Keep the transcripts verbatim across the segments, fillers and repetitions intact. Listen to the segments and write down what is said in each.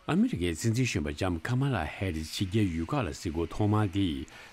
ཨ་མི་རི་ཀའི་སྲིད་འཛིན་གཞོན་པ་ལྕམ་ཀ་མ་ལ་ཧེ་རིས་ཕྱི་རྒྱལ་ཡུལ་ཁག་ལ་གཟིགས་སྐོར་ཐོག་མ་དེ་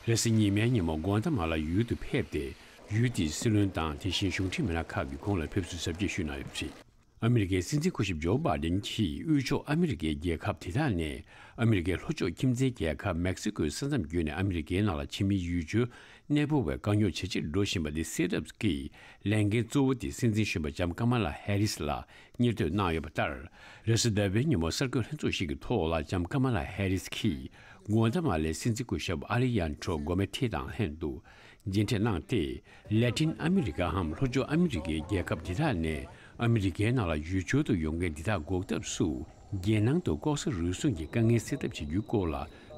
རེས་གཟའ་ཉི་མའི་ཉིན་མོ་གོན་ཐ་མ་ལ་ཡུལ་དུ་ཕེབས་ཏེ། ཡུལ་དེའི་སྲིད་བློན་དང་དེ་བཞིན་གཞུང་འབྲེལ་མི་སྣ་ཁག་གི་ཁོངས་ལ་ཕེབས་བསུ་གཟབ་རྒྱས་ཞུས་གནང་ཡོད་པ་རེད། ཨ་མི་རི་ཀའི་སྲིད་འཛིན་སྐུ་ཞབས་ཇོ་བྷའི་ཌེན་གྱིས་དབུས་ཕྱོགས་ཨ་མི་རི་ཀའི་རྒྱལ་ཁབ་དེ་དག་ནས་ཨ་མི་རི་ཀའི་ལྷོ་ཕྱོགས་ཁྱིམ་མཚེས་རྒྱལ་ཁབ་མེག་སི་ཀོའི་ས་མཚམས་བརྒྱུད་ནས་ཨ་མི་རི་ཀའི་ནང་ལ་ཕྱི་མིའི་ཡུལ་སྐྱོར་གནས་སྤོ་བའི་དཀའ་རྙོག་ཇེ་ཆེར་འགྲོ་བཞིན་པ་དེ་སེལ་ཐབས་ཀྱི་ལས་འགན་གཙོ་བོ་དེ་སྲིད་འཛིན་གཞོན་པ་ལྕམ་ཀ་མ་ལ་ཧེ་རིས་ལ་གཉེར་འདོན་གནང་ཡོད་པ་ལྟར། རེས་གཟའ་ཟླ་བའི་ཉིན་མོ་གསར་འགོད་ལྷན་ཚོགས་ཤིག་གི་ཐོག་ལ་ལྕམ་ཀ་མ་ལ་ཧེ་རིས་ཀྱིས་གོན་ཐ་མ་ལའི་སྲིད་འཛིན་སྐུ་ཞབས་ཨ་ལི་ཡན་ཁྲོ་གོ་མེ་ཐེ་དང་ལྷན་དུ་མཇལ་འཕྲད་གནང་སྟེ། ལེ་ཏིན་ཨ་མི་རི་ཀའམ་ལྷོ་ཕྱོགས་ཨ་མི་རི་ཀའི་རྒྱལ་ཁབ་འདི་དག་ནས་ཨ་མི་རི་ཀའི་ནང་ལ་ཡུལ་སྐྱོར་དུ་ཡོང་མཁན་འདི་དག་འགོག་ཐབས་སུ། རྒྱལ་ནང་དུ་ལྐོག་ཟ་རུལ་སུངས་ཀྱི་དཀའ་ངལ་སེལ་ཐབས་བྱེད་རྒྱུའི་སྐོར་ལ་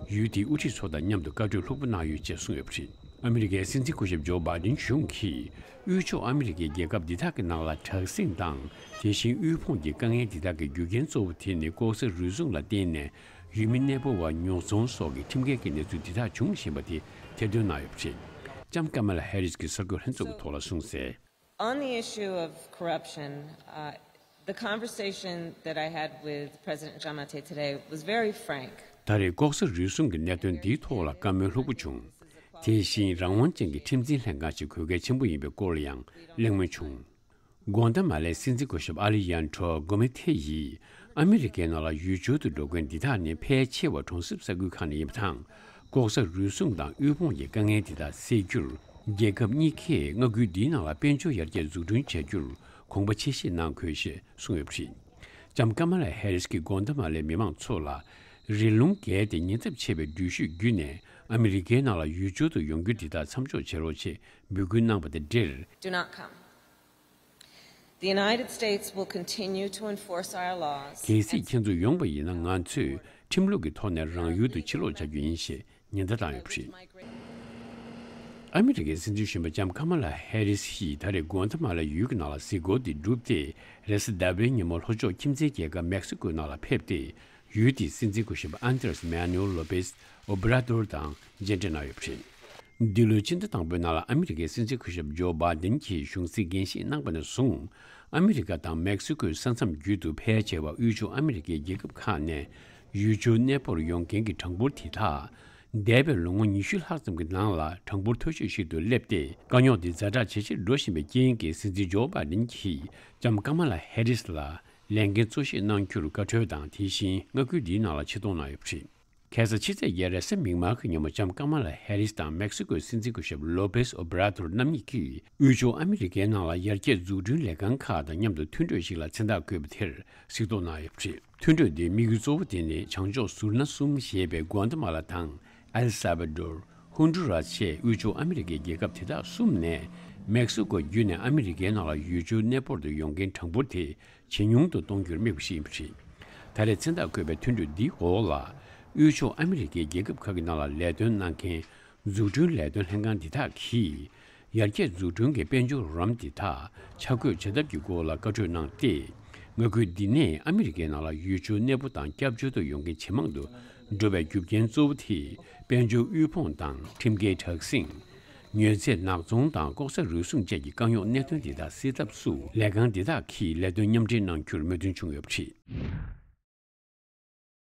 ཡུལ་དེའི་དབུ་ཁྲིད་ཚོ་དང་མཉམ་དུ་བཀའ་གྲོས་ལྷུག་པོ་གནང་ཡོད་ཅེས་གསུངས་ཡོད་པ་རེད། ཨ་མི་རི་ཀའི་སྲིད་འཛིན་སྐུ་ཞབས་ཇོ་བྷའི་ཌེན་གཞུང་གིས་དབུས་ཕྱོགས་ཨ་མི་རི་ཀའི་རྒྱལ་ཁབ་འདི་དག་གི་ནང་ལ་དྲག་ཟིང་དང་དེ་བཞིན་དབུལ་ཕོངས་ཀྱི་དཀའ་ངལ་འདི་དག་གི་རྒྱུ་རྐྱེན་གཙོ་བོ་དེ་ནི་ལྐོག་ཟ་རུལ་སུངས་ལ་བརྟེན་ནས་ཡུལ་མི་གནས་སྤོ་བ་ཉོ་ཚོང་སོགས་ཀྱི་ཁྲིམས་འགལ་གྱི་གནས་ཚུལ་འདི་དག་འབྱུང་བཞིན་པ་དེ་ཐེར་འདོན་གནང་ཡོད་པ་རེད། ལྕམ་ཀ་མ་ལ་ཧེ་རིས་ཀྱིས་གསར་འགོད་ལྷན་ཚོགས་ཀྱི་ཐོག་ལ་གསུངས་གསལ། On the issue of corruption, uh, the conversation that I had with President Giammattei today was very frank. ད་རེས་ལྐོག་ཟ་རུལ་སུངས་ཀྱི་གནད་དོན་འདིའི་ཐོག་ལ་བཀའ་མོལ་ལྷུག་པོ་བྱུང་། དེ་བཞིན་རང་དབང་ཅན་གྱི་ཁྲིམས་འཛིན་ལྷན་ཁང་ཞིག་དགོས་གལ་ཆེན་པོ་ཡིན་པའི་སྐོར་ལ་ཡང་གླེང་མོལ་བྱུང་། གོན་ཐ་མ་ལའི་སྲིད་འཛིན་སྐུ་ཞབས་ཨ་ལི་ཡན་ཁྲོ་གོ་མེ་ཐེ་ཡིས་ཨ་མི་རི་ཀའི་ནང་ལ་ཡུལ་སྐྱོར་དུ་འགྲོ་མཁན་འདི་དག་ནི་ཕལ་ཆེ་བ་གྲོང་གསེབ་ས་ཁུལ་ཁག་ནས་ཡིན་པ་དང་། ལྐོག་ཟ་རུལ་སུངས་དང་དབུལ་ཕོངས་ཀྱི་དཀའ་ངལ་འདི་དག་སེལ་རྒྱུར། རྒྱལ་ཁབ་གཉིས་ཀས་མངའ་ཁུལ་འདིའི་ནང་ལ་དཔལ་འབྱོར་ཡར་རྒྱས་འཛུགས་སྐྲུན་བྱ་རྒྱུར་དགོངས་པ་ཆེ་བཞེས་གནང་དགོས་ཞེས་གསུངས་ཡོད་པ་རེད། ལྕམ་ཀ་མ་ལ་ཧེ་རིས་ཀྱིས་གོན་ཐ་མ་ལའི་མི་མང་ཚོ་ལ་རི་ལུང་བརྒལ་ཏེ་ཉེན་ཚབས་ཆེ་བའི་འགྲུལ་བཞུད་བརྒྱུད་ནས་ཨ་མི་རི་ཀའི་ནང་ལ་ཡུལ་སྐྱོར་དུ་ཡོང་རྒྱུ་འདི་དག་མཚམས་འཇོག་བྱེད་རོགས་ཞེས་འབོད་སྐུལ་གནང་བ་དང་འབྲེལ། Do not come. The United States will continue to enforce our laws. གལ་སྲིད་ཁྱེད་ཚོ་ཡོང་པ་ཡིན་ན་ང་ཚོས་ཁྲིམས་ལུགས་ཀྱི་ཐོག་ནས་རང་ཡུལ་དུ་ཕྱིར་ལོག་བྱ་རྒྱུ་ཡིན་ཞེས་ཉེན་བརྡ་བཏང་ཡོད་པ་རེད། ཨ་མི་རི་ཀའི་སྲིད་འཛིན་གཞོན་པ་ལྕམ་ཀ་མ་ལ་ཧེ་རིས་ཡིས་ད་རེས་གོན་ཐ་མ་ལ་ཡུལ་གྱི་ནང་ལ་གཟིགས་སྐོར་དེ་བསྒྲུབས་ཏེ། རེས་གཟའ་ཟླ་བའི་ཉིན་མོ་ལྷོ་ཕྱོགས་ཁྱིམ་མཚེས་རྒྱལ་ཁབ་མེག་སི་ཀོའི་ནང་ལ་ཕེབས་ཏེ། ཡུལ་དེའི་སྲིད་འཛིན་སྐུ་ཞབས་ཨན་དྲེས་མེ་ནུ་ཨེལ་ལོ་པེས་ཨོ་བྷ་ར་དོར་དང་མཇལ་འཕྲད་གནང་ཡོད་པ་རེད། འདི་ལོའི་ཕྱི་ཟླ་དང་པོའི་ནང་ལ་ཨ་མི་རི་ཀའི་སྲིད་འཛིན་སྐུ་ཞབས་ཇོ་བྷའི་ཌེན་གྱིས་གཞུང་སྲིད་འགན་བཞེས་གནང་པ་ནས་བཟུང་། ཨ་མི་རི་ཀ་དང་མེག་སི་ཀོའི་ས་མཚམས་བརྒྱུད་དུ་ཕལ་ཆེ་བ་དབུས་ཕྱོགས་ཨ་མི་རི་ཀའི་རྒྱལ་ཁབ་ཁག་ནས་ཡུལ་སྐྱོར་གནས་སྤོར་ཡོང་མཁན་གྱི་གྲངས་འབོར་དེ་དག་འདས་པའི་ལོ་ངོ་ཉི་ཤུ་ལྷག་ཙམ་གྱི་ནང་ལ་གྲངས་འབོར་མཐོ་ཤོས་ཤིག་ཏུ་སླེབས་ཏེ། དཀའ་རྙོག་འདི་ཛ་དྲག་ཇེ་ཆེར་འགྲོ་བཞིན་པའི་རྐྱེན་གྱིས། སྲིད་འཛིན་ཇོ་བྷའི་ཌེན་གྱིས་ལྕམ་ཀ་མ་ལ་ཧེ་རིས་ལ་ལས་འགན་གཙོ་བཞེས་གནང་རྒྱུར་བཀའ་འཁྲོལ་དང་། དེ་བཞིན་མངའ་ཁུལ་འདིའི་ནང་ལ་ཆེད་གཏོང་གནང་ཡོད་པ་རེད། ཁ་སང་ཕྱི་ཚེས་བརྒྱད་རེས་གཟའ་མིག་དམར་གྱི་ཉིན་མོ་ལྕམ་ཀ་མ་ལ་ཧེ་རིས་དང་མེག་སི་ཀོའི་སྲིད་འཛིན་སྐུ་ཞབས་ལོ་པེས་ཨོ་བྷ་ར་དོར་རྣམ་གཉིས་ཀྱིས་དབུས་ཕྱོགས་ཨ་མི་རི་ཀའི་ནང་ལ་ཡར་རྒྱས་འཛུགས་སྐྲུན་ལས་ཁང་ཁག་དང་མཉམ་དུ་མཐུན་གྲོས་ཤིག་ལ་མཚན་རྟགས་བཀོད་པ་དེར་གཟིགས་རྟོག་གནང་ཡོད་པ་རེད། མཐུན་གྲོས་འདིའི་དམིགས་ཡུལ་གཙོ་བོ་དེ་ནི་བྱང་ཕྱོགས་ཟུར་སྣ་གསུམ་ཞེས་པའི་གོན་ཐ་མ་ལ་དང་། ཨེལ་སཱ་བྷ་དོར། ཧོན་ཌུ་རཱས་བཅས་དབུས་ཕྱོགས་ཨ་མི་རི་ཀའི་རྒྱལ་ཁབ་དེ་དག་གསུམ་ནས་མེག་སི་ཀོ་བརྒྱུད་ནས་ཨ་མི་རི་ཀའི་ནང་ལ་ཡུལ་སྐྱོར་གནས་སྤོར་དུ་ཡོང་མཁན་གྲངས་འབོར་དེ་ཇེ་ཉུང་དུ་གཏོང་རྒྱུར་དམིགས་པ་ཞིག་ཡིན་པ་རེད། ད་རེས་མཚན་རྟགས་བཀོད་པའི་མཐུན་གྲོས་འདིའི་འོག་ལ། དབུས་ཕྱོགས་ཨ་མི་རི་ཀའི་རྒྱལ་ཁབ་ཁག་གི་ནང་ལ་ལས་དོན་གནང་མཁན་འཛུགས་སྐྲུན་ལས་དོན་ལྷན་ཁང་འདི་དག་གིས། ཡར་རྒྱས་འཛུགས་སྐྲུན་གྱི་དཔལ་འབྱོར་རམ་འདི་དག་ཆ་བགོས་བྱ་ཐབས་ཀྱི་སྐོར་ལ་བཀའ་འཁྲོལ་གནང་སྟེ། མངའ་ཁུལ་འདི་ནས་ཨ་མི་རི་ཀའི་ནང་ལ་ཡུལ་སྐྱོར་གནས་སྤོ་དང་སྐྱབས་བཅོལ་དུ་ཡོང་མཁན་ཇེ་མང་དུ་འགྲོ་བའི་རྒྱུ་རྐྱེན་གཙོ་བོ་དེ། དཔལ་འབྱོར་དབུལ་ཕོངས་དང་ཁྲིམས་འགལ་དྲག་ཟིང་། ཉོས་ཚད་ནག་ཚོང་དང་ལྐོག་ཟ་རུལ་སུངས་བཅས་ཀྱི་དཀའ་རྙོག་གནད་དོན་དེ་དག་སེལ་ཐབས་སུ་ལས་ཁང་དེ་དག་གིས་ལས་དོན་མཉམ་འབྲེལ་གནང་རྒྱུར་མོས་མཐུན་བྱུང་ཡོད་པ་རེད།